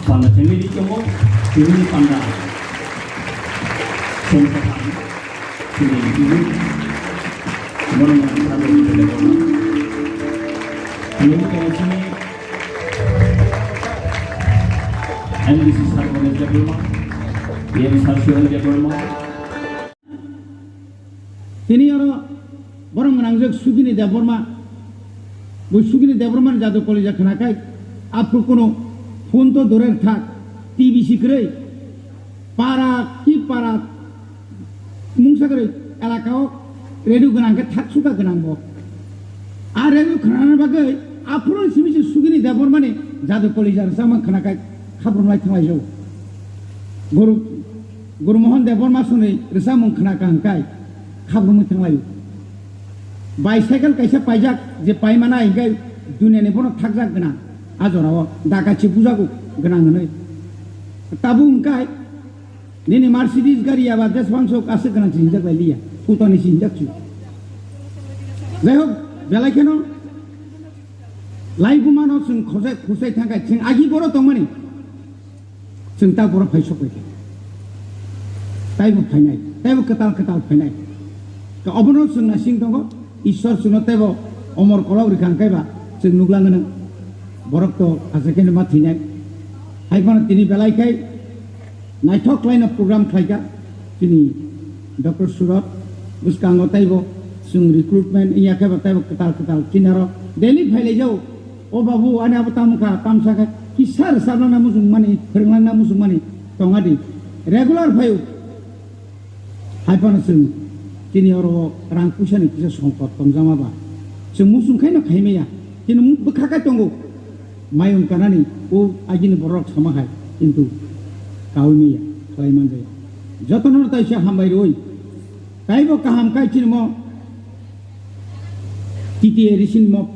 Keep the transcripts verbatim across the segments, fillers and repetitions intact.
Panda chengwi ri tongo, chini panda song katham, chini youth, bono wngkha Sabir Debbarma. Nugwi tongo chini M D C Sarbanesh Debbarma, P M Sir Suren Debbarma. Tini oro borok gwnangjak Sugini Debbarma. Bo Sugini Debbarmani jadu kolija khwnakhai aphuru kuno phone to durer thak, T V si kwrwi, para ki para mungsa kwrwi elakao radio gwnang khe thak sukha gwnang bo. A radio khwnana bagwi aphuru simi se Sugini Debbarmani jadu kolija rwchapmung khwnakhai khabrumlai thanglaijao. Guru Guru Mohan Debbarma swnwi rwchapmung khwna ka hwnkhai khabrumwi thanglaio. Bicycle kaisa paijak je paimana hwnkhai duniani bono thakjak gwnang a jorao dakachi bujago gwnang hwnwi. Tabuk hwnkhai nini Mercedes gari aba jeswang sok aswk gwnang se hinjak bai liya, putani se hinjak chu. Jai hok, belai kheno laibumano chwng khosai khosai thangkhai chwng agi boro tongmani. Chwng ta borok phai sok bai khe. Taibo phainai, taibo kwtal kwtal phainai. Ka obono chwng naising tongo, Ishwar chwngno taibo omor kolok rikha hwnkhe ba chwng nuklang gwnang. Borok to achaikhe ma thwinai. Hai phano tini belai khai naithok khlaino program khlaikha chini Doctor Surot. Bwskango taibo chwng recruitment wngya khe ba taibo kwtal kwtal kinaro daily phailaijao. O babu, ani abo tamo kha, tamsa kha, kisa rwchapna muchungmani, phwrwngna muchungmani tongadi. Regular phaio. Hai phano chwng chini oro o rang puisa ni kisa songkot tongjama ba. Chwng muchung khaino khaimaya. Chini mu-, bwkha kai tongo. Mayung kanani o agini borok sama hai. Kintu kaui maya, khlai manjaya. Jotono taisa hambai rwi. Taibo kaham kai chini mo T T A Risin mo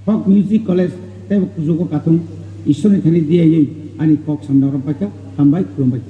Folk Music College tei kuchugo kathung Ishwarni thani diyawi ani kok samna rom paikha, hambai, khulumbai.